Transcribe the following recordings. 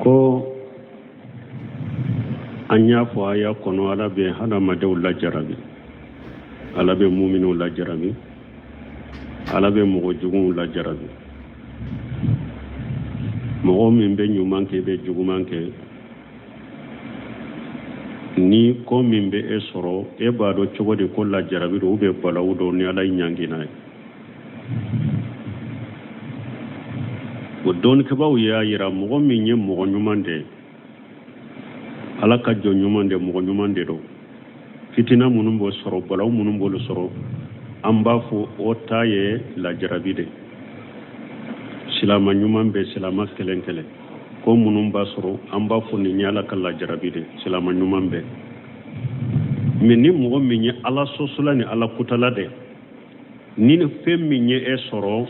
Ko an y'a fɔ aya kɔnɔ, Ala bɛ hadamadenw lajarabi, Ala bɛ muminw lajarabi, Ala bɛ mɔgɔ juguw lajarabi. Mɔgɔ min bɛ ɲuman kɛ, bɛ juguman kɛ, ni ko min bɛ e sɔrɔ, e b'a dɔn cogo di ko lajarabi don ou bien balawu don ni Ala y'i ɲangi n'a ye? O dɔnnikɛbaaw y'a yira, mɔgɔ min ye mɔgɔ ɲuman de ye, Ala ka jɔn ɲuman de, mɔgɔ ɲuman de don, fitina minnu b'o sɔrɔ, balawu minnu b'olu sɔrɔ, an b'a fɔ o ta ye lajarabi de. Silama ɲuman bɛ silama kelen kelen, ko minnu b'a sɔrɔ, an b'a fɔ nin ye Ala ka lajarabi de, silama ɲuman bɛ. Mais ni mɔgɔ min ye Ala sɔsɔla ni Ala kutala de, ni fɛn min ye e sɔrɔ,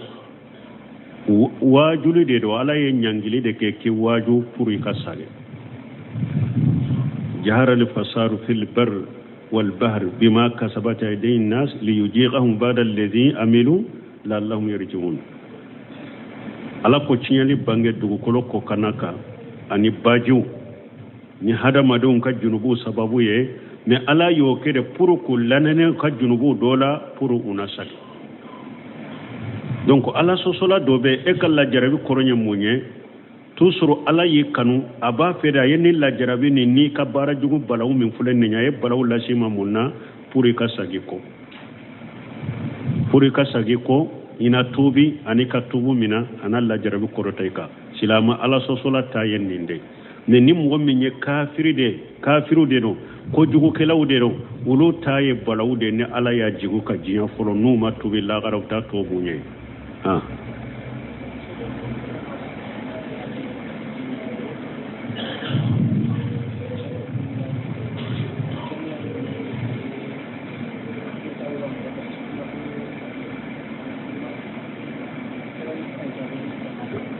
waajuli de don. Ala ye ɲangili de kɛ k'i waaju pour i ka sagin. Jahara al-fasadu fil bar wal bahr bima kasabat aydin nas liyuziqahum ba'da alladhi amilu la'allahum yarji'un. Ala ko tiɲɛli bange dugukolo kɔkanna kan ani bajiw ni hadamadenw ka junubuw sababu ye. Mais Ala y'o kɛ de pour k'u lanɛnɛ ka junubuw dɔ la, pour u na sagi. Donc Ala sɔsɔla dɔ bɛ, e ka lajarabi kɔrɔ ye mun ye? Toujours Ala y'i kanu, a b'a fɛ de a ye ni lajarabi nin n'i ka baara jugu balawu min filɛ nin ye, a ye balawu lase ma mun na? Pour i ka sagi kɔ, pour i ka sagi kɔ, i na tuubi, ani ka tuubu mina, a na lajarabi kɔrɔta i kan. Silama Ala sɔsɔla ta ye nin de. Mais ni mɔgɔ min ye kafiri de, kafiriw de don, kojugukɛlaw de don, olu ta ye balawu de. Ni Ala y'a jigu ka diɲɛ fɔlɔ, n'u ma tubi, lagara u ta tɔ b'u ɲɛ. Han,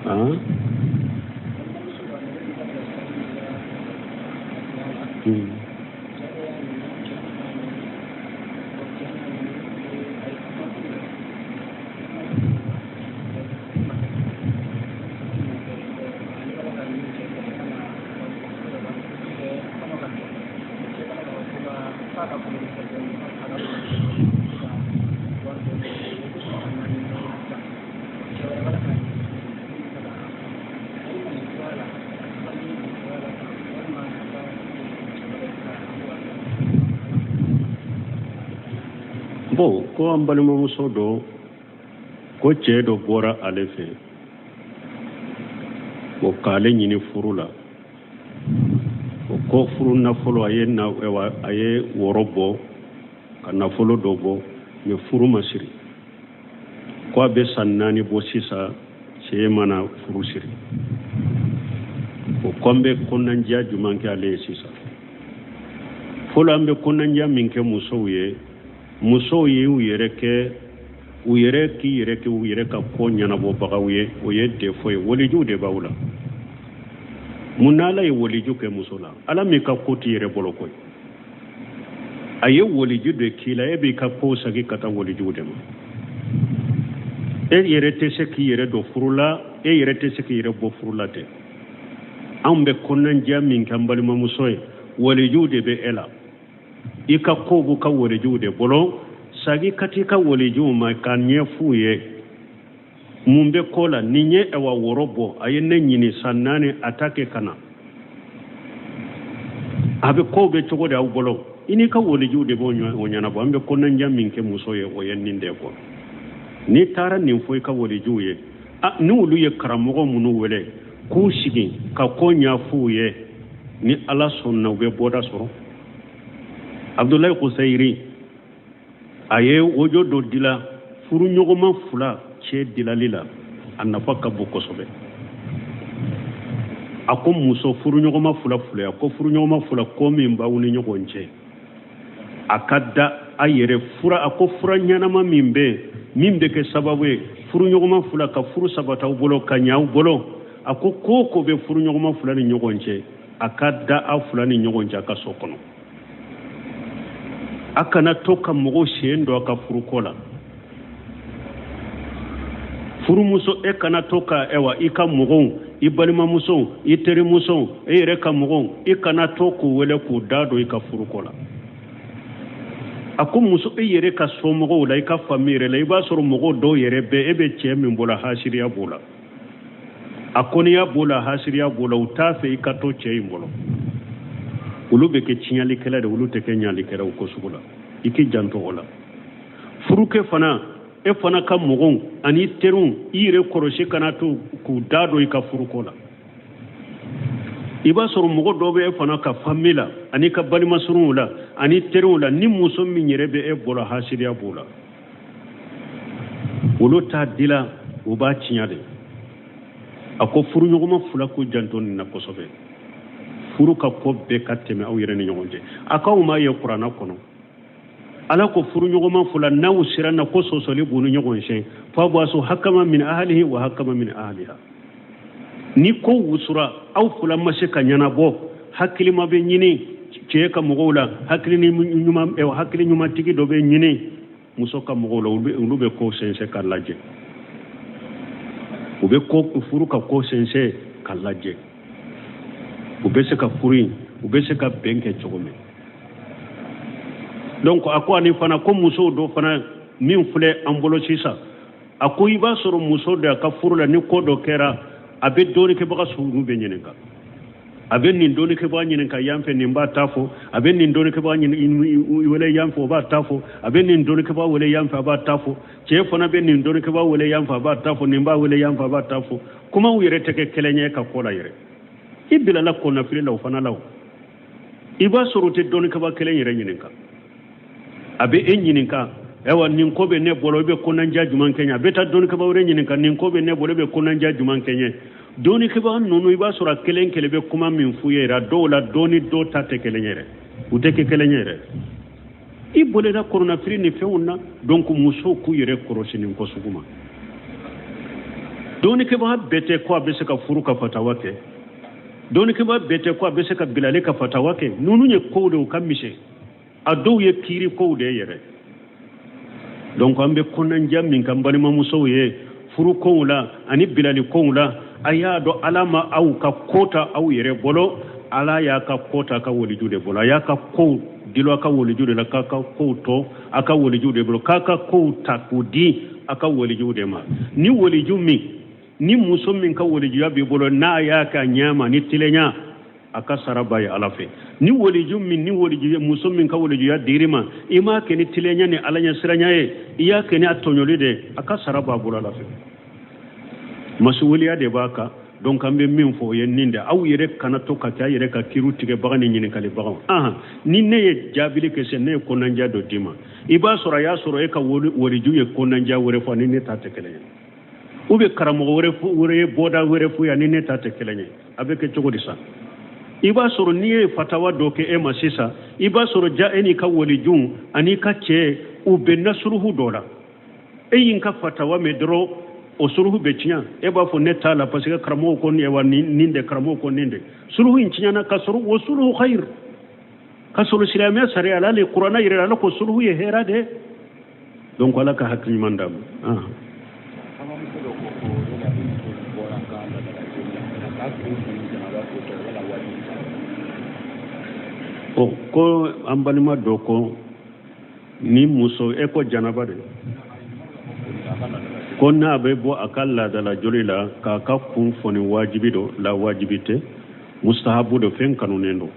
han. Bon, ko an balimamuso dɔ ko cɛ dɔ bɔra ale fɛ o k'ale ɲini furu la. O ko furu nafolo, a ye na, a ye wɔrɔ bɔ ka nafolo dɔ bɔ, mais furu ma siri. Ko a bɛ san 4 bɔ sisan, cɛ ma na furu siri. O ko an bɛ kɔnɔnandiya jumɛn kɛ ale ye sisan? Fɔlɔ, an bɛ kɔnɔnandiya min kɛ musow ye, musow ye u yɛrɛ kɛ, u yɛrɛ k'i yɛrɛ kɛ u yɛrɛ ka ko ɲɛnabɔbagaw ye, o ye défaut ye. Walijuw de b'aw la. Mun na Ala ye waliju kɛ muso la? Ala min ka ko t'i yɛrɛ bolo koyi, a ye waliju de k'i la. E b'i ka kow sagi ka taa walijuw de ma. E yɛrɛ tɛ se k'i yɛrɛ don furu la, e yɛrɛ tɛ se k'i yɛrɛ bɔ furu la ten. Anw bɛ kɔnɔnandiya min kɛ an balimamuso ye, walijuw de bɛ e la. I ka kow b'u ka walijuw de bolo. Sagi ka t'i ka walijuw ma ka ɲɛf'u ye mun bɛ ko la. Nin ye ɛwa wɔrɔ bɔ, a ye ne ɲini san 4, a ta kɛ ka na. A bɛ kow bɛ cogo di aw bolo? I n'i ka walijuw de b'o ɲɛnabɔ. An bɛ kɔnɔnandiya min kɛ muso ye, o ye nin de kɔ. N'i taara nin fɔ i ka walijuw ye, ni olu ye karamɔgɔ minnu wele k'u sigi ka ko ɲɛf'u ye, ni Ala sɔnna, u bɛ bɔda sɔrɔ. Abudulayi Kusayiri, a ye wojo dɔ dila furuɲɔgɔnma fila cɛ dilali la, a nafa ka bon kosɛbɛ. A ko muso furuɲɔgɔnma fila fila, a ko furuɲɔgɔnma fila, ko min b'aw ni ɲɔgɔn cɛ, a ka da a yɛrɛ fura. A ko fura ɲɛnama min bɛ yen, min bɛ kɛ sababu ye furuɲɔgɔnma fila ka furu sabati aw bolo ka ɲɛ aw bolo, a ko ko o ko bɛ furuɲɔgɔnma fila ni ɲɔgɔn cɛ, a ka da aw fila ni ɲɔgɔn cɛ a ka so kɔnɔ. A kana to ka mɔgɔw sen don a ka furuko la. Furumuso, e kana to ka ɛwa i ka mɔgɔw, i balimamusow, i terimusow, e yɛrɛ ka mɔgɔw, i kana to k'u wele k'u da don i ka furuko la. A ko muso, e yɛrɛ ka somɔgɔw la, i ka famille yɛrɛ la, i b'a sɔrɔ mɔgɔw dɔw yɛrɛ bɛ e bɛ cɛ min bolo, hasiriya b'o la, a kɔniya b'o la, hasiriya b'o la, u t'a fɛ i ka to cɛ in bolo. Olu bɛ kɛ tiɲɛlikɛla de, olu tɛ kɛ ɲalikɛla o ko sugu la. I k'i janto o la. Furukɛ fana, e fana ka mɔgɔw ani teriw, i yɛrɛ kɔlɔsi kana to k'u da don i ka furuko la. I b'a sɔrɔ mɔgɔ dɔw bɛ e fana ka famille la ani ka balimasurunw la ani teriw la, ni muso min yɛrɛ bɛ e bolo, hasiriya b'o la, olu t'a dila, u b'a tiɲɛ de. A ko furuɲɔgɔnma fila k'u janto nin na kosɛbɛ. Furu ka ko bɛɛ ka tɛmɛ aw yɛrɛ ni ɲɔgɔn cɛ. A k'aw m'a ye kuranna kɔnɔ, Ala ko furuɲɔgɔnma fila n'aw siranna ko sɔsɔli b'u ni ɲɔgɔn cɛ, fabasu hakama min ahalihi wa hakama min ahaliha. Ni ko wusura, aw fila ma se ka ɲɛnabɔ, hakilima bɛ ɲini cɛ ka mɔgɔw la, hakili ɲumantigi dɔ bɛ ɲini muso ka mɔgɔw la, olu bɛ ko sɛnsɛn ka lajɛ, u bɛ ko furu ka ko sɛnsɛn ka lajɛ, u bɛ se ka furu in, u bɛ se ka bɛn kɛ cogo min. Donc a ko ani fana ko musow dɔ fana min filɛ an bolo sisan, a ko i b'a sɔrɔ muso dɔ a ka furu la, ni ko dɔ kɛra, a bɛ dɔnnikɛbaga sugu bɛɛ ɲininka. A bɛ nin dɔnnikɛbaga ɲininka yan fɛ, nin b'a ta fɔ. A bɛ nin dɔnnikɛbaga wele yan fɛ, o b'a ta fɔ. A bɛ nin dɔnnikɛbaga wele yan fɛ, a b'a ta fɔ. Cɛ fana bɛ nin dɔnnikɛbaga wele yan fɛ, a b'a ta fɔ. Nin b'a wele yan fɛ, a b'a ta fɔ. Kumaw yɛrɛ tɛ kɛ kelen ye ka ko la yɛrɛ. I bilala kɔnɔnafili la o fana la o. I b'a sɔrɔ o tɛ dɔnnikɛbaga kelen yɛrɛ ɲininka. A bɛ e ɲininka, ayiwa, nin ko bɛ ne bolo, i bɛ kɔnɔnajɛ jumɛn kɛ n ye? A bɛ taa dɔnnikɛbaga wɛrɛ ɲininka, nin ko bɛ ne bolo, i bɛ kɔnɔnajɛ jumɛn kɛ n ye? Dɔnnikɛbaga ninnu, i b'a sɔrɔ a kelen kelen bɛ kuma min f'u ye yɛrɛ, a dɔw la dɔ ni dɔ ta tɛ kelen ye yɛrɛ, u tɛ kɛ kelen ye yɛrɛ. I bolila kɔnɔnafili ni fɛnw na. Donc musow k'u yɛrɛ kɔlɔsi nin ko sugu ma. Dɔnnikɛbaga bɛɛ tɛ ko a bɛ se ka furu ka fatawa kɛ, dɔnnikɛbaga bɛɛ tɛ ko a bɛ se ka bilali ka fatawa kɛ. Ninnu ye kow de, u ka misɛn, a dɔw ye kiiri kow de yɛrɛ. Donc an bɛ kɔnɔnajɛ min kan, balimamusow ye, furu kow la ani bilali kow la, a y'a dɔn Ala ma aw ka ko ta aw yɛrɛ bolo, Ala y'a ka ko ta a ka waliju de bolo. A y'a ka kow dilo a ka waliju de la, k'a ka kow to a ka waliju de bolo, k'a ka kow ta k'u di a ka waliju de ma. Ni waliju min, ni muso min ka walijuya b'i bolo, n'a y'a kɛ a ɲɛ ma ni tilenya, a ka sara ba ye Ala fɛ. Ni waliju min, ni waliju muso min ka walijuya dir'i ma, i m'a kɛ ni tilenya ni Ala ɲɛsiranya ye, i y'a kɛ ni a tɔɲɔli de, a ka sara b'a bolo Ala fɛ. Masuwaliya de b'a kan. Donc an bɛ min fɔ o ye nin de, aw yɛrɛ kana to ka kɛ a yɛrɛ ka kiiriw tigɛbaga ni ɲininkalibaga. Ahan, ni ne ye jaabili kɛ sisan, ne ye kɔnɔnajɛ dɔ d'i ma, i b'a sɔrɔ a y'a sɔrɔ e ka waliju ye kɔnɔnajɛ wɛrɛ fɔ, ni ne ta tɛ kelen ye, ou bien karamɔgɔ wɛrɛ ye bɔda wɛrɛ fɔ yan, ni ne ta tɛ kelen ye, a bɛ kɛ cogo di sa? I b'a sɔrɔ n'i ye fatawa dɔ kɛ e ma sisan, i b'a sɔrɔ ja e n'i ka walijun an'i ka cɛ, u bɛnna suruhu dɔ la. E y'i ka fatawa mɛn dɔrɔn, o suruhu bɛ tiɲɛ. E b'a fɔ ne t'a la parce que karamɔgɔ ko nin, wa nin de, karamɔgɔ ko nin de, suruhu in tiɲɛna. Ka sɔrɔ o suruhu khayr, ka sɔrɔ silamɛya sariya la, hali kuranɛ yɛrɛ la, Ala ko suruhu ye hɛrɛ de. Donc Ala ka hakili ɲuman d'a ma. Bon, ko an balima dɔ ko ni muso, e ko janaba de, ko n'a bɛ bɔ a ka laadala joli la, k'a ka kun fɔni wajibi don la? Wajibi tɛ, mustahabu don, fɛn kanunen don.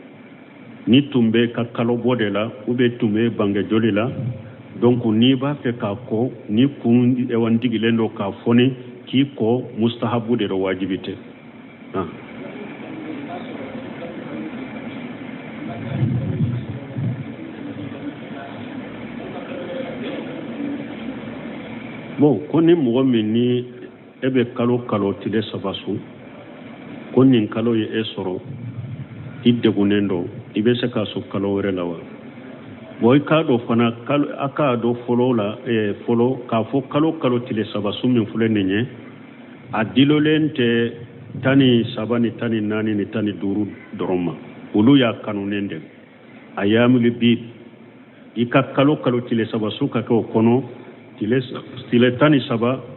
Ni tun bɛ ka kalo bɔ de la, ou bien tun bɛ bange joli la, donc n'i b'a fɛ k'a ko, ni kun ewa digilen don k'a fɔni k'i ko, mustahabu de don, wajibi tɛ. Bon, ko ni mɔgɔ min ni e bɛ kalo kalo tile 3 sun, ko nin kalo ye e sɔrɔ, i degunnen don, i bɛ se k'a sun kalo wɛrɛ la wa? Bon, i k'a dɔn fana, a k'a dɔn fɔlɔ la, fɔlɔ k'a fɔ kalo kalo tile 3 sun min filɛ nin ye, a dilolen tɛ 13 ni 14 ni 15 dɔrɔn ma. Olu y'a kanunen de. A yamuli bi i ka kalo kalo tile 3 sun ka kɛ o kɔnɔ, Tile 13,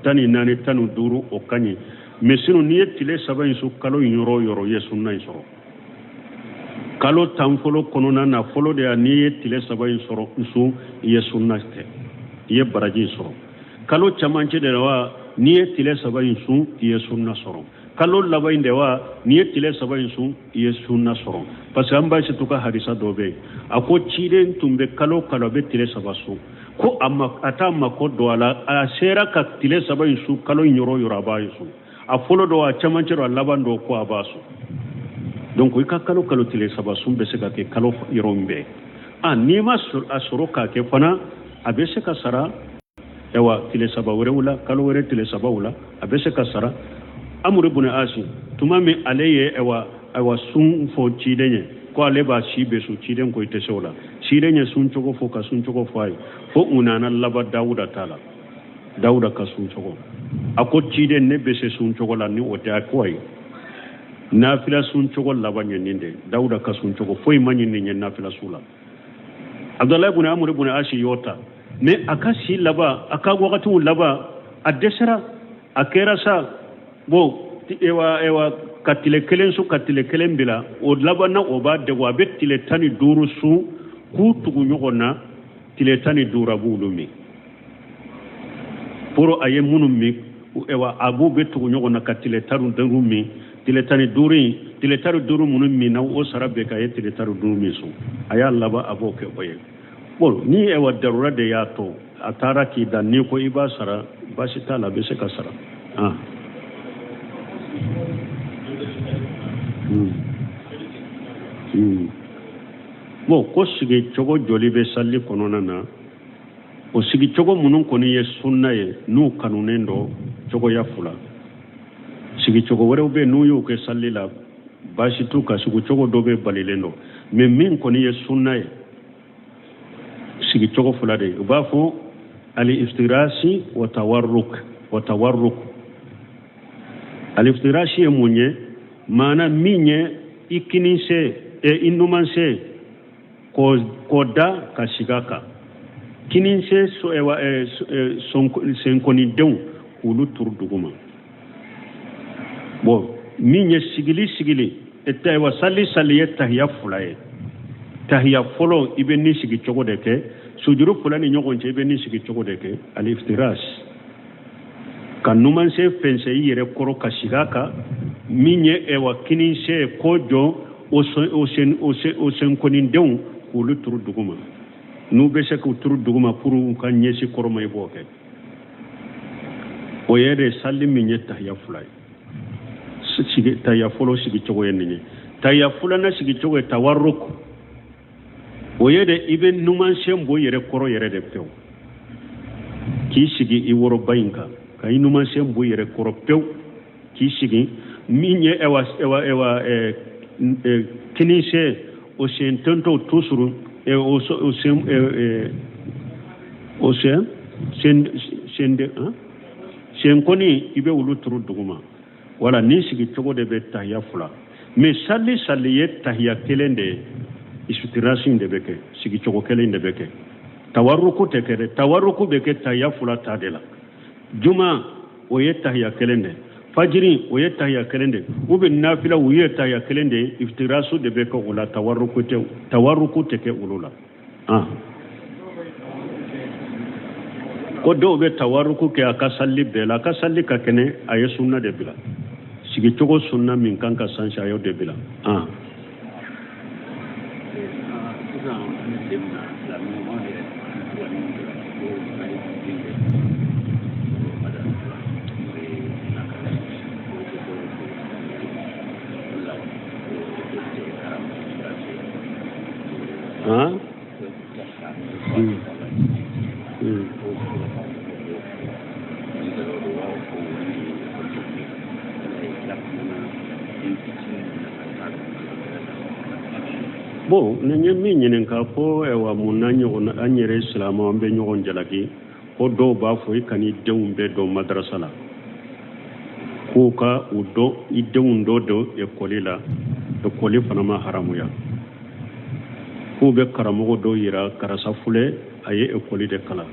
14, 15, o ka ɲi. Mais sinon n'i ye tile 3 in sun kalo in yɔrɔ o yɔrɔ, i ye sunna in sɔrɔ. Kalo 10 fɔlɔ kɔnɔna na fɔlɔ de ya, n'i ye tile 3 in sɔrɔ sun, i ye sunna kɛ, i ye baraji sɔrɔ. Kalo camancɛ de la wa, n'i ye tile 3 in sun, i ye sunna sɔrɔ. Kalo laban in de wa, n'i ye tile 3 in sun, i ye sunna sɔrɔ. Parce que an ba Aïssatou ka hadisa dɔ bɛ yen, a ko ciden tun bɛ kalo kalo a bɛ tile 3 sun, ko a ma, a t'a mako don a la, a sera ka tile 3 in sun kalo in yɔrɔ o yɔrɔ a b'a sun. A fɔlɔ dɔ, a camancɛ dɔ, a laban dɔ, ko a b'a sun. Donc i ka kalo kalo tile 3 sun bɛ se ka kɛ kalo yɔrɔ min bɛɛ. A n'i ma a sɔrɔ k'a kɛ fana, a bɛ se ka sara ayiwa tile 3 wɛrɛw la, kalo wɛrɛ tile 3 la, a bɛ se ka sara. Amuru bun Asi, tuma min ale ye ayiwa sun fɔ ciden ye ko ale b'a si bɛɛ sun, ciden ko i tɛ se o la. Ciden ye sun cogo fɔ ka sun cogo fɔ a ye, fo u nana laban Dawuda ta la, Dawuda ka sun cogo. A ko ciden, ne bɛ se sun cogo la ni o tɛ. A ko ayi, nafila sun cogo laban ye nin de, Dawuda ka sun cogo foyi ma ɲi nin ye nafila sun la. Abdulayi bun Amuru bun Asi y'o ta, mais a ka si laban, a ka wagatiw laban, a dɛsɛra. A kɛra sa bon, ewa ka tile 1 sun ka tile 1 bila, o laban na o b'a degun. A bɛ tile 15 sun k'u tugu ɲɔgɔn na, tile 15 a b'olu min. Pour a ye minnu min, ewa a b'u bɛ tugu ɲɔgɔn na ka tile 15 min. Tile 15 in, tile 15 minnu min na, o sara bɛɛ ka ye tile 15 min sun. A y'a laban a b'o kɛ o ye. Bon, ni ewa darura de y'a to a taara k'i da, n'i ko i b'a sara, baasi t'a la, a bɛ se ka sara. Bon, ko sigi cogo joli bɛ sali kɔnɔna na? O sigi cogo minnu kɔni ye sunna ye, n'u kanunen don, cogoya fila. Sigi cogo wɛrɛw bɛ yen, n'u y'o kɛ sali la, baasi t'u kan. Sigi cogo dɔ bɛ balilen don, mais min kɔni ye sunna ye, sigi cogo fila de ye. U b'a fɔ al-iftirasi wa tawarruk. Wa tawarruk, al-iftirasi ye mun ye? Maana min ye i kinin sen, i numan sen k'o da ka sigi a kan, kinin sen senkɔnidenw k'olu turu duguma. Bon, min ye sigili sigili, wa sali sali ye tahiya fila ye. Tahiya fɔlɔ, i bɛ ni sigi cogo de kɛ. Sujuru fila ni ɲɔgɔn cɛ, i bɛ ni sigi cogo de kɛ. Al-iftiras, ka numansen fɛnsɛ i yɛrɛ kɔrɔ ka sigi a kan, min ye ɛwa kininsen k'o jɔ, o senkɔnidenw k'olu turu duguma. N'u bɛ se k'u turu duguma pour u ka ɲɛsin kɔrɔ ma, i b'o kɛ. O ye de sali min ye tahiya fila ye. Sigi tahiya fɔlɔ sigi cogo ye nin ye. Tahiya filanan sigi cogo ye tawarruk. O ye de i bɛ numansen bɔ i yɛrɛ kɔrɔ yɛrɛ de pewu, k'i sigi i woroba in kan, ka i numansen bɔ i yɛrɛ kɔrɔ pewu, k'i sigi. Min ye ɛwa ɛwa ɛwa kininsen, o sen tɔntɔw tusuru, o o sen o sen sen sen de sen kɔni, i bɛ olu turu duguma. Wala nin sigi cogo de bɛ tahiya fila. Mais sali sali ye tahiya kelen de ye, iftirasi de bɛ kɛ, sigi cogo kelen de bɛ kɛ. Tawarruku tɛ kɛ dɛ. Tawarruku bɛ kɛ tahiya fila ta de la. Juma, o ye tahiya kelen de. Fajiri, o ye tahiya kelen de. U bɛ nafila, u ye tahiya kelen de ye. Iftirasu de bɛ kɛ o la, tawarruku tɛ, tawarruku tɛ kɛ olu la. Ko dɔw bɛ tawarruku kɛ a ka sali bɛɛ la. A ka sali ka kɛnɛ, a ye sunna de bila. Sigicogo sunna min kan ka sansi, a y'o de bila. Bon, ni ye min ɲininka ko ayiwa, mun na ɲɔgɔn an yɛrɛ silamɛw an bɛ ɲɔgɔn jalaki, ko dɔw b'a fɔ i kan'i denw bɛɛ don madarasa la, k'u ka u dɔn i denw dɔ don ekɔli la, ekɔli fana ma haramuya, k'u bɛ karamɔgɔ dɔw yira karisa filɛ, a ye ekɔli de kalan.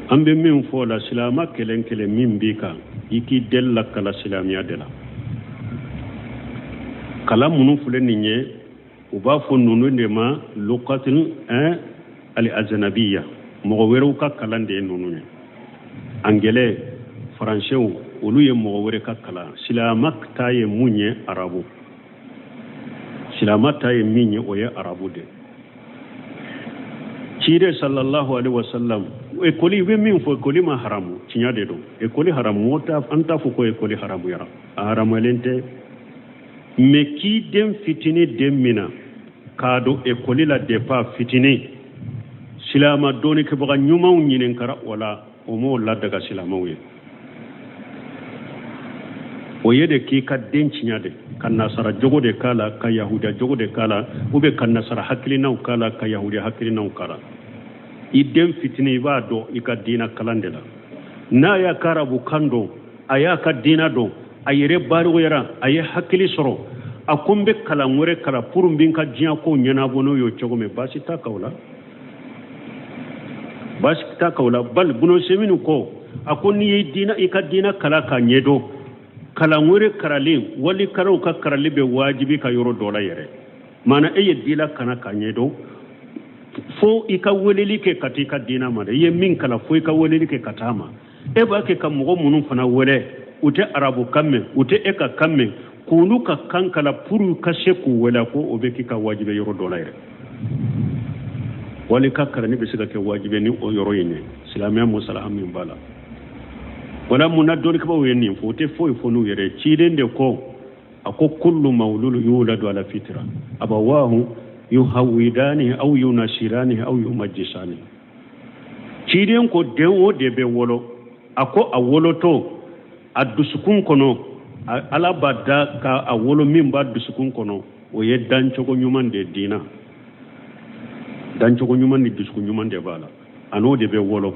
An bɛ min fɔ la, silama kelen kelen min b'i kan, i k'i den lakala silamɛya de la. Kalan minnu filɛ nin ye, u b'a fɔ ninnu de ma lukatul al ajnabiya, mɔgɔ wɛrɛw ka kalan de ye ninnu ye. Angɛlɛ, faransɛw, olu ye mɔgɔ wɛrɛ ka kalan. Silama ta ye mun ye? Arabu. Silama ta ye min ye, o ye arabu de. Ciden sallallahu alaihi wasallam, ekoli, i bɛ min fɔ, ekoli ma haramu, tiɲɛ de don. Ekoli haramu, an t'a fɔ ko ekoli haramuyara, a haramuyalen tɛ. Mais k'i den fitini den mina k'a don ekoli la depuis a fitini, silama dɔnnikɛbaga ɲumanw ɲininkara o la, o m'o ladaga silamaw ye. O ye de k'i ka den tiɲɛ de, ka nasara jogo de k'a la, ka yahudiya jogo de k'a la, ou bien ka nasara hakilinaw k'a la, ka yahudiya hakilinaw k'a la. I den fitini, i b'a dɔn i ka diina kalan de la. N'a y'a ka arabu kan dɔn, a y'a ka diina dɔn, a yɛrɛ barikuyara, a ye hakili sɔrɔ, a ko n bɛ kalan wɛrɛ kalan pour n bɛ n ka diɲɛ kow ɲɛnabɔ n'o ye cogo min, baasi t'a kan o la, baasi t'a kan o la. Bali Bunu Semini ko, a ko n'i ye diina, i ka diina kalan k'a ɲɛdɔn, kalan wɛrɛ karalen, wali karaw ka karali bɛ wajibi ka yɔrɔ dɔ la yɛrɛ. Maana e ye diina kalan k'a ɲɛdɔn, fo i ka weleli kɛ ka taa i ka diina ma dɛ. I ye min kalan, fo i ka weleli kɛ ka taa ma. E b'a kɛ ka mɔgɔ minnu fana wele, u tɛ arabu kan mɛn, u tɛ e ka kan mɛn, k'olu ka kan kalan pour ka se k'u wele, ko o bɛ k'i ka wajibi yɔrɔ dɔ la yɛrɛ. Wali ka kalanni bɛ se ka kɛ wajibi ni o yɔrɔ in ye, silamɛya musalaha min b'a la. Wala mun na dɔnnikɛbaaw ye nin fɔ? U tɛ foyi fɔ n'u yɛrɛ ye. Ciden de ko, a ko kullu mawlulu yuladu ala fitra abawahu yuhawidanihi aw yunasiranihi aw yumajjisanihi. Ciden ko den o de bɛ wolo, a ko a wolotɔ a dusukun kɔnɔ, Ala b'a da ka a wolo min b'a dusukun kɔnɔ, o ye dancogo ɲuman de diina, dancogo ɲuman ni dusukun ɲuman de b'a la, a n'o de bɛ wolo.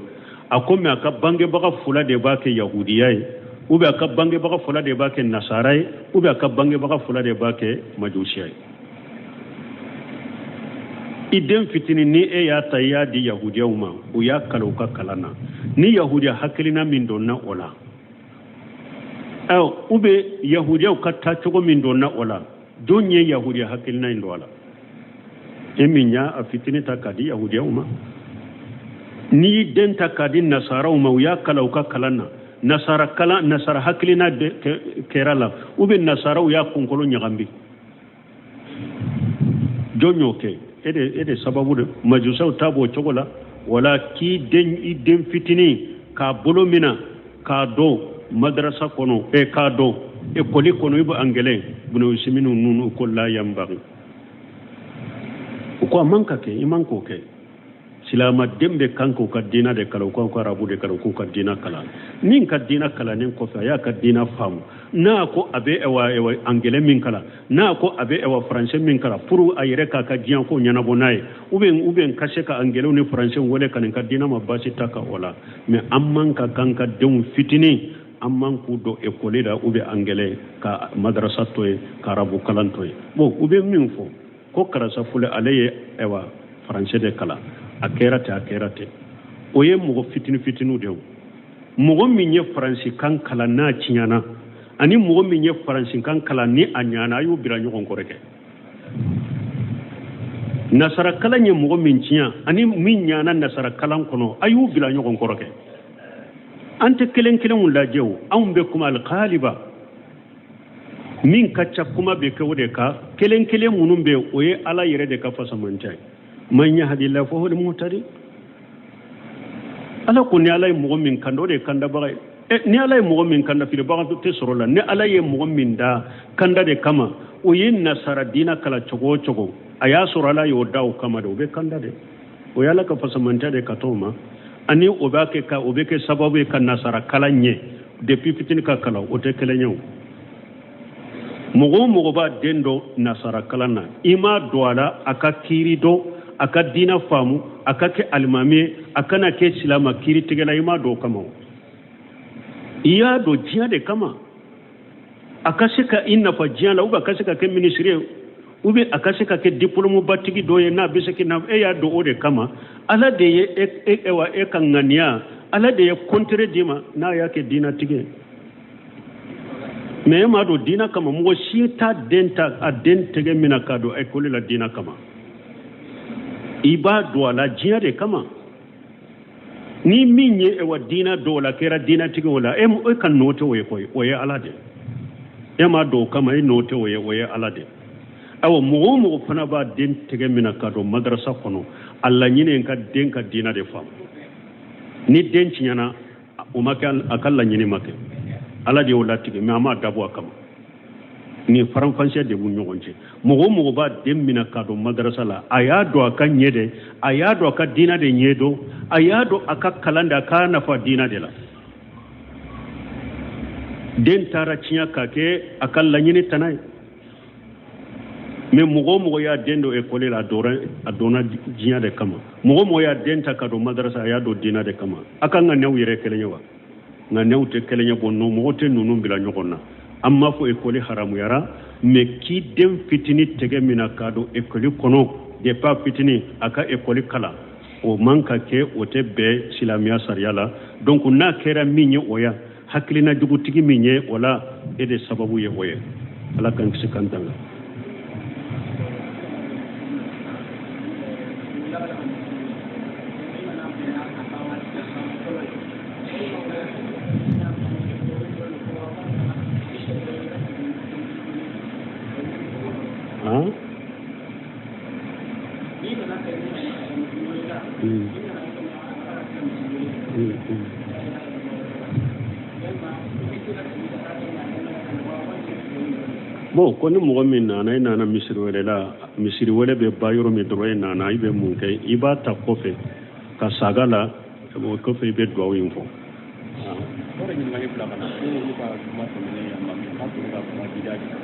A ko mais a ka bangebaga fila de b'a kɛ yahudiya ye, ou bien a ka bangebaga fila de b'a kɛ nasara ye, ou bien a ka bangebaga fila de b'a kɛ majusiya ye. I den fitinin, ni e y'a ta i y'a di yahudiyaw ma, u y'a kalan u ka kalan na, ni yahudiya hakilina min donna o la, ayiwa, ou bien yahudiyaw ka taacogo min donna o la, jɔn ye yahudiya hakilina in don a la? E min y'a a fitinin ta k'a di yahudiyaw ma. N'i y'i den ta k'a di nasaraw ma, u y'a kalan u ka kalan na, nasara kalan, nasara hakilina kɛra la, ou bien nasaraw y'a kunkolo ɲagambi, jɔn y'o kɛ? E de sababu de. Majusaw ta b'o cogo la. Wala k'i den, i den fitinin k'a bolo mina k'a don madrasa kɔnɔ, k'a don ekɔli kɔnɔ, i bɛ angɛlɛ Bunu Usiminu ninnu ko la yanbaghi, u ko a man ka kɛ, i man k'o kɛ. Silamaden bɛ kan k'u ka diina de kalan, u k'u ka arabu de kalan, u k'u ka diina kalan. Min ka diina kalannen kɔfɛ, a y'a ka diina faamu, n'a ko a bɛ ɛwa angɛlɛ min kalan, n'a ko a bɛ ɛwa faransɛ min kalan pour a yɛrɛ k'a ka diɲɛ ko ɲɛnabɔ n'a ye, ou bien ka se ka angɛlɛw ni faransɛw wele ka nin ka diina ma, baasi ta ka o la. Mais an man ka kan ka denw fitinin, an man k'u don ekɔli la, ou bien angɛlɛ ka madarasa to yen, ka arabu kalan to yen. Bon, u bɛ min fɔ ko karisa filɛ, ale ye ɛwa faransɛ de kalan, a kɛra ten, a kɛra ten, o ye mɔgɔ fitini fitiniw de ye. Mɔgɔ min ye faransikan kalan n'a tiɲɛna, ani mɔgɔ min ye faransikan kalan ni a ɲana, a y'u bila ɲɔgɔn kɔrɔ kɛ. Nasarakalan ye mɔgɔ min tiɲɛ ani min ɲana nasarakalan kɔnɔ, a y'u bila ɲɔgɔn kɔrɔ kɛ. An tɛ kelen kelenw lajɛ o, anw bɛ kuma alikaliba min ka ca, kuma bɛ kɛ o de kan. Kelen kelen minnu bɛ yen, o ye Ala yɛrɛ de ka fasamandiya ye. Man yahdillahu fahuwal muhtadi. Ala ko ni Ala ye mɔgɔ min kanda, o de ye kandabaga ye. Ni Ala ye mɔgɔ min kanda, filibaga tɛ sɔrɔ la. Ni Ala ye mɔgɔ min da kanda de kama, o ye nasara diina kalan cogo o cogo, a y'a sɔrɔ Ala y'o da o kama de, o bɛ kanda de. O ye Ala ka fasamandiya de ka t'o ma. Ani o b'a kɛ ka o bɛ kɛ sababu ye ka nasara kalan ɲɛ depuis fitini ka kalan, o tɛ kelen ye. O mɔgɔ o mɔgɔ b'a den dɔn nasara kalan na, i m'a don a la a ka kiiri dɔn, a ka diina faamu, a ka kɛ alimami ye, a kana kɛ silama kiiritigɛla, i m'a don o kama. O i y'a don diɲɛ de kama, a ka se ka i nafa diɲɛ la, ou bien a ka se ka kɛ minisiri ye, ou bien a ka se ka kɛ diplôme batigi dɔ ye n'a bɛ se k'i nafa. E y'a don o de kama. Ala de ye e e wa e ka ŋaniya, Ala de ye contraire d'i ma n'a y'a kɛ diinatigi ye. Mais e m'a don diina kama, mɔgɔ si t'a den ta, a den tɛgɛ minɛ k'a don ekɔli la diina kama. I b'a don a la diɲɛ de kama. Ni min ye ewa diina don o la, kɛra diinatigi o la, e e ka nɔ tɛ o ye koyi, o ye Ala de. E m'a don o kama, e nɔ tɛ o ye, o ye Ala de. Ayiwa, mɔgɔ o mɔgɔ fana b'a den tɛgɛ minɛ ka don madarasa kɔnɔ, a laɲini ye ka den ka diina de faamu. Ni den tiɲɛna, o ma kɛ, a ka laɲini ma kɛ, Ala de y'o latigɛ, mais a m'a dabɔ a kama. Nin faranfasiya de b'u ɲɔgɔn cɛ. Mɔgɔ o mɔgɔ b'a den minɛ ka don madarasa la, a y'a don a ka ɲɛ de, a y'a don a ka diina de ɲɛ don, a y'a don a ka kalan de, a k'a nafa diina de la. Den taara tiɲɛ ka kɛ a ka laɲini tana ye. Mais mɔgɔ o mɔgɔ y'a den don ekɔli la, a donna diɲɛ de kama. Mɔgɔ o mɔgɔ y'a den ta ka don madarasa, a y'a don diina de kama. A ka ŋaniyaw yɛrɛ kelen ye wa? Ŋaniyaw tɛ kelen ye. Bon, non, mɔgɔ tɛ ninnu bila ɲɔgɔn na. An m'a fɔ ekɔli haramuyara, mais k'i den fitini tɛgɛ minɛ k'a don ekɔli kɔnɔ depuis a fitini, a ka ekɔli kalan, o man ka kɛ, o tɛ bɛn silamɛya sariya la. Donc n'a kɛra min ye, o ya hakilina jugutigi min ye o la, e de sababu ye o ye. Ala k'an kisi k'an tanga. Hein? Bon, ko ni mɔgɔ min nana, i nana misiri wele la, misiri wele bɛ ba yɔrɔ min dɔrɔn, e nana, i bɛ mun kɛ? I b'a ta kɔfɛ ka saga la, o kɔfɛ i bɛ duwawu in fɔ. Yɔrɔ ɲininkali bila ka na ko olu ka kuma tɛmɛnen yan ma min k'a tora ka kuma bida de kan.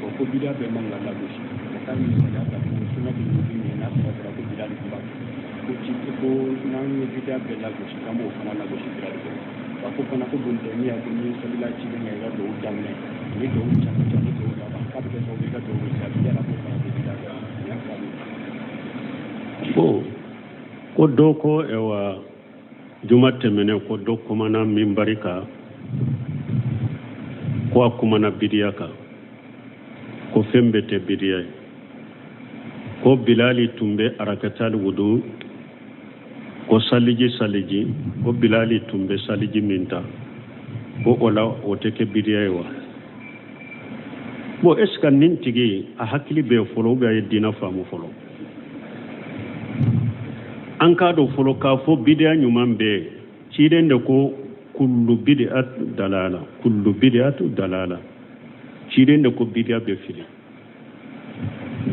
Bon, ko bida bɛɛ man ka lagosi. Ka taa misaliya ta ko sunna bɛ min ye, n'a fɔra ko bida de tun b'a kɛ, ko ci ko n'an ye bida bɛɛ lagosi, k'an b'o fana lagosi bida de kɛ. Wa ko fana ko bon tɛmiya ko n'i ye salila ciden kan, i ka duwawu daminɛ ni duwawu caman caman ni duwawu laban, k'a bɛ kɛ sababu ye i ka duwawu bɛ jaabi. Yala k'o fana tɛ bida kɛ? Nin y'a faamu. Bon, ko dɔ ko ɛwa juma tɛmɛnen ko dɔ kumana minbari kan, ko a kumana bidiya kan, ko fɛn bɛɛ tɛ bidiya ye, ko Bilali tun bɛ arakatali wudu, ko saliji saliji, ko Bilali tun bɛ saliji min ta, ko o la o tɛ kɛ bidiya ye wa? Bon, est ce que nin tigi a hakili bɛ fɔlɔ ou bien a ye diina faamu fɔlɔ? An k'a dɔn fɔlɔ k'a fɔ bidiya ɲuman bɛ yen. Ciden de ko kullu bid'atu dalala, kullu bid'atu dalala. Ciden de ko bidiya bɛ fili,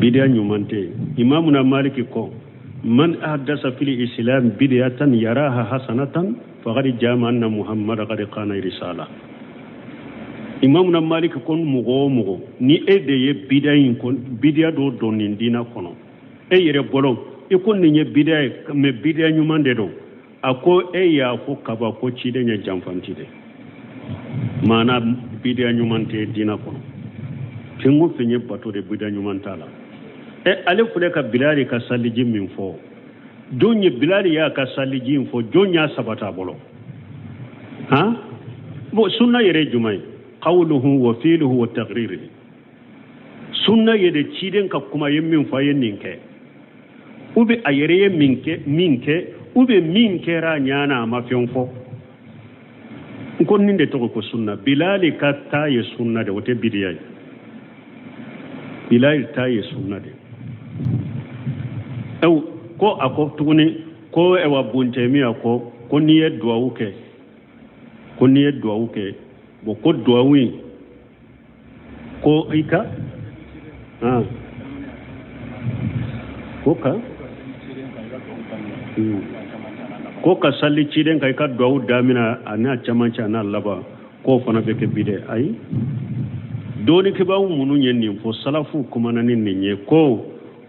bidiya ɲuman tɛ yen. Imamuna Maliki ko man ahdasa fil islam bid'atan yaraha hasanatan faqad jama anna Muhammad qad kana risala. Imamuna Maliki ko mɔgɔ o mɔgɔ, ni e de ye bidiya in ko bidiya dɔ don nin diina kɔnɔ, e yɛrɛ bolo i ko nin ye bidiya ye, mais bidiya ɲuman de don, a ko e y'a fɔ kaba ko ciden ye janfanti de. Maana bidiya ɲuman tɛ diina kɔnɔ. Fɛn o fɛn ye bato de, bidiya ɲuman t'a la. Ɛ, ale filɛ ka Bilali ka saliji min fɔ, jɔn ye Bilali y'a ka saliji in fɔ? Jɔn y'a sabata a bolo? Han, bon, sunna yɛrɛ ye jumɛn ye? Qawluhu wa fi'luhu wa taqririhi. Sunna ye de ciden ka kuma ye min fɔ, a ye nin kɛ, ou bien a yɛrɛ ye min kɛ, min kɛ, ou bien min kɛra a ɲana, a ma fɛn fɔ. N ko nin de tɔgɔ ko sunna. Bilali ka ta ye sunna de, o tɛ bidiya ye. Bilali ta ye sunna de. Ew ko a ko tuguni ko ewa Buntemiya ko ko n'i ye duwawu kɛ, ko n'i ye duwawu kɛ, bon, ko duwawu in ko i ka ko ka ko ka sali ciden kan, i ka duwawu damina a n'a camancɛ a n'a laban, k'o fana bɛ kɛ bidɛ. Ayi, dɔnnikɛbaaw minnu ye nin fɔ, salafu kumana ni nin ye ko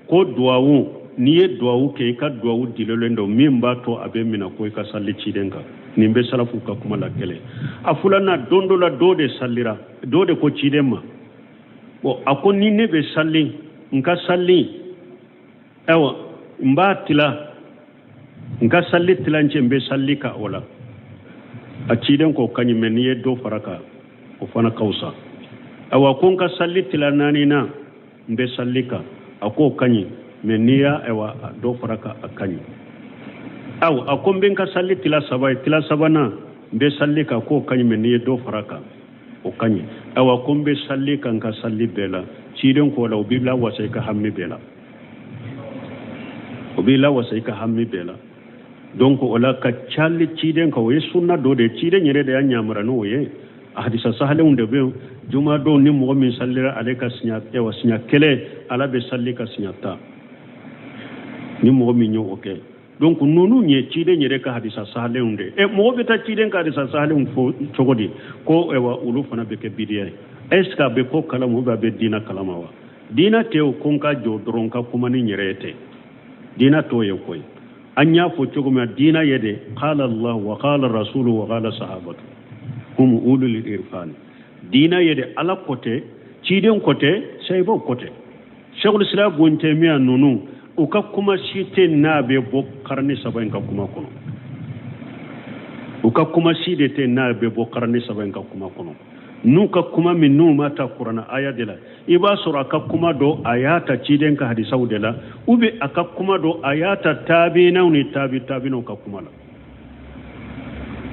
ko duwawu, n'i ye duwawu kɛ, i ka duwawu dilolen don min b'a to a bɛ minɛ, ko i ka sali ciden kan. Nin bɛ salafu ka kuma la kelen. A filanan, don dɔ la dɔ de salira, dɔ de ko ciden ma, bon, a ko ni ne bɛ sali, n ka sali, ayiwa, n b'a tila, n ka sali tilancɛ n bɛ sali ka o la. A ciden ko ka ɲi, mɛ n'i ye dɔ fara kan, o fana ka fisa. Ayiwa, ko n ka sali tila naani na, n bɛ sali kan. A k'o ka ɲi, mɛ n'i y'a ayiwa dɔ fara kan, a ka ɲi. Aw a ko n bɛ n ka sali tila saba ye, tila sabanan n bɛ sali kan, k'o ka ɲi, mɛ n'i ye dɔ fara kan, o ka ɲi. Ayiwa, ko n bɛ sali kan n ka sali bɛɛ la. Ciden ko la, o b'i lawasa i ka hami bɛɛ la, o b'i lawasa i ka hami bɛɛ la. Donc o la, ka cali ciden kan, o ye sunna dɔ de ye. Ciden yɛrɛ de y'a ɲamara n'o ye. A hadisa sahalenw de bɛ yen. Juma don, ni mɔgɔ min salira ale ka siɲɛ, ayiwa, siɲɛ kelen, Ala bɛ sali ka siɲɛ 10, ni mɔgɔ min y'o kɛ. Donc ninnu ye ciden yɛrɛ ka hadisa sahalenw de ye. Mɔgɔ bɛ taa ciden ka hadisa sahalenw fɔ cogo di ko ayiwa olu fana bɛ kɛ bidiya ye? Est ce que a bɛ ko kalama ou bien a bɛ diina kalama wa? Diina tɛ o ko n ka jɔ dɔrɔn ka kuma ni n yɛrɛ ye tɛ. Diina t'o ye koyi. An y'a fɔ cogo min na, diina ye de qala Allah wa qala rasulu wa qala sahabatu hum ulul irfan. Diina ye de Ala ko tɛ, ciden ko tɛ, sahibaw ko tɛ. Sheikhul Islam Ibn Taymiyyah ninnu, u ka kuma si tɛ n'a bɛ bɔ karani saba in ka kuma kɔnɔ. U ka kuma si de tɛ n'a bɛ bɔ karani saba in ka kuma kɔnɔ. N'u ka kuma min n'u ma ta Kurana aya de la, i b'a sɔrɔ a ka kuma dɔ, a y'a ta ciden ka hadisaw de la, ou bien a ka kuma dɔ, a y'a ta taabinaw ni taabi taabinaw ka kuma la.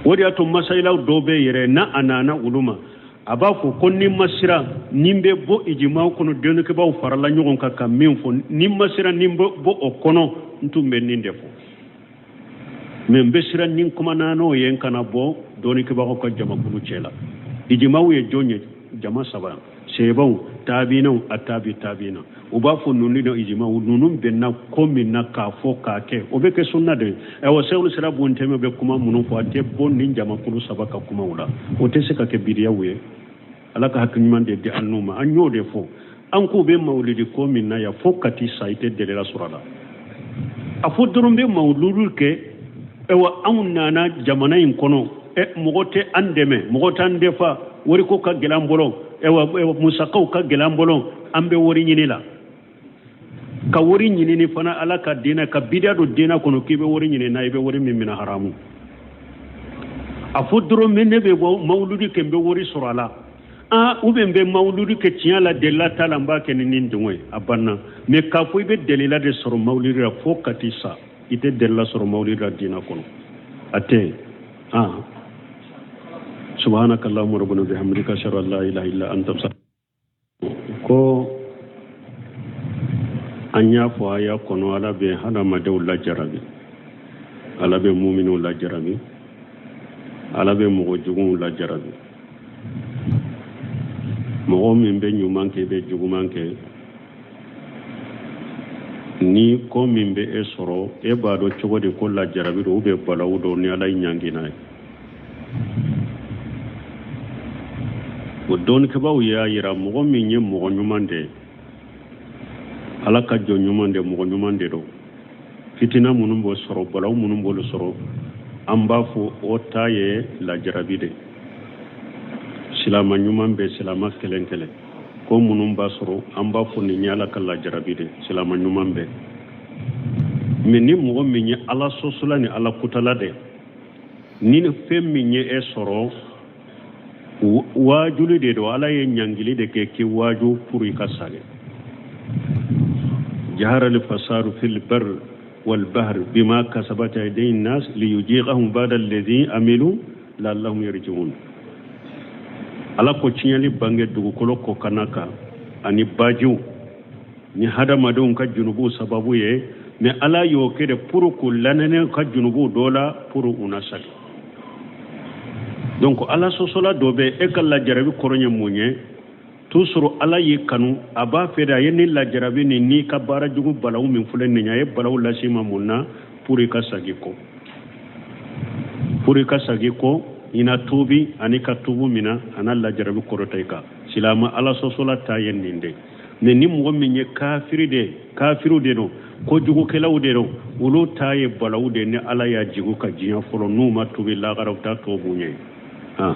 O de y'a to masayilaw dɔw bɛ yɛrɛ n'a a nana olu ma, a b'a fɔ ko ni ma siran ni bɛ bɔ ijimaw kɔnɔ, dɔnnikɛbaaw farala ɲɔgɔn kan ka min fɔ, ni ma siran ni bɛ bɔ o kɔnɔ, n tun bɛ nin de fɔ, mɛ n bɛ siran ni kuma n'o ye, n kana bɔ dɔnnikɛbagaw ka jamakulu cɛ la. Ijimaw ye jɔn ye? Jama saba: sebaw, taabinaw, a taabi taabina. U b'a fɔ ninnu de ijimaw. Ninnu bɛnna ko min na k'a fɔ k'a kɛ, o bɛ kɛ sunna de ye. Ayiwa, Sɛkulu Sira Bun Tɛmɛ bɛ kuma minnu fɔ, a tɛ bɔ nin jamakulu saba ka kumaw la. O tɛ se ka kɛ bidiyaw ye. Ala ka hakili ɲuman de di an n'u ma. An y'o de fɔ, an k'u bɛ mawulidi ko min na yan, fo ka t'i sa, i tɛ delila sɔrɔ a la. A fɔ dɔrɔn bɛ mawuludu kɛ. Ayiwa, anw nana jamana in kɔnɔ, mɔgɔ tɛ an dɛmɛ, mɔgɔ t'an defa, wariko ka gɛlɛn an bolo, ayiwa, musakaw ka gɛlɛn an bolo, an bɛ wari ɲini la. Ka wari ɲinini fana, Ala ka diinɛ ka bidiya don diinɛ kɔnɔ, k'i bɛ wari ɲini na, i bɛ wari min minɛ haramu. A fɔ dɔrɔn min ne bɛ bɔ mawuludi kɛ, n bɛ wari sɔrɔ a la, ah, ou bien n bɛ mawuludi kɛ tiɲɛ la, delila t'a la, n b'a kɛ ni nin dɔngɔ ye, a banna. Mais k'a fɔ i bɛ delila de sɔrɔ mawuludi la, fo ka t'i sa, i tɛ delila sɔrɔ mawuludi la diinɛ kɔnɔ, a tɛ yen. Ah, subhanaka allahumma rabbana bihamdika, ashhadu an la ilaha illa anta. Ko an y'a fɔ aya kɔnɔ, Ala bɛ hadamadenw lajarabi, Ala bɛ muminw lajarabi, Ala bɛ mɔgɔ juguw lajarabi. Mɔgɔ min bɛ ɲuman kɛ, i bɛ juguman kɛ, ni ko min bɛ e sɔrɔ, e b'a dɔn cogo di ko lajarabi don ou bien balawu don ni Ala ye ɲangi n'a ye? O dɔnnikɛbaaw y'a yira, mɔgɔ min ye mɔgɔ ɲuman de ye, Ala ka jɔn ɲuman de, mɔgɔ ɲuman de don, fitina minnu b'o sɔrɔ, balawu minnu b'olu sɔrɔ, an b'a fɔ o ta ye lajarabi de. Silama ɲuman bɛ silama kelen kelen, ko minnu b'a sɔrɔ, an b'a fɔ nin ye Ala ka lajarabi de, silama ɲuman bɛ. Mɛ ni mɔgɔ min ye Ala sɔsɔla ni Ala kutala de, ni fɛn min ye e sɔrɔ, waajuli de don. Ala ye ɲangili de kɛ k'i waaju pour i ka sagɛ. Jahara al-fasadu fil bar wal bahr bima kasabat aydin nas liyujiqahum ba'da alladhi amilu la'allahum yarji'un. Ala ko tiɲɛli bange dugukolo kɔkanna kan ani bajiw ni hadamadenw ka junubuw sababu ye, mais Ala y'o kɛ de pour k'u lanɛnɛ ka junubuw dɔ la, pour u na sagi. Donc Ala sɔsɔla dɔ bɛ, e ka lajarabi kɔrɔ ye mun ye? Toujours Ala y'i kanu, a b'a fɛ de a ye ni lajarabi ni n'i ka baara jugu balawu min filɛ nin ye, a ye balawu lase i ma mun na? Pour i ka sagi kɔ, pour i ka sagi kɔ, i na tuubi, ani ka tuubu min na, a na lajarabi kɔrɔta i kan. Silama Ala sɔsɔla ta ye nin de. Mais ni mɔgɔ min ye kafiri de, kafiriw de don, kojugukɛlaw de don, olu ta ye balawu de ni Ala y'a jigu ka diɲɛ fɔlɔ, n'u ma tuubi, lagara u t'a tɔ b'u ɲɛ. Ah.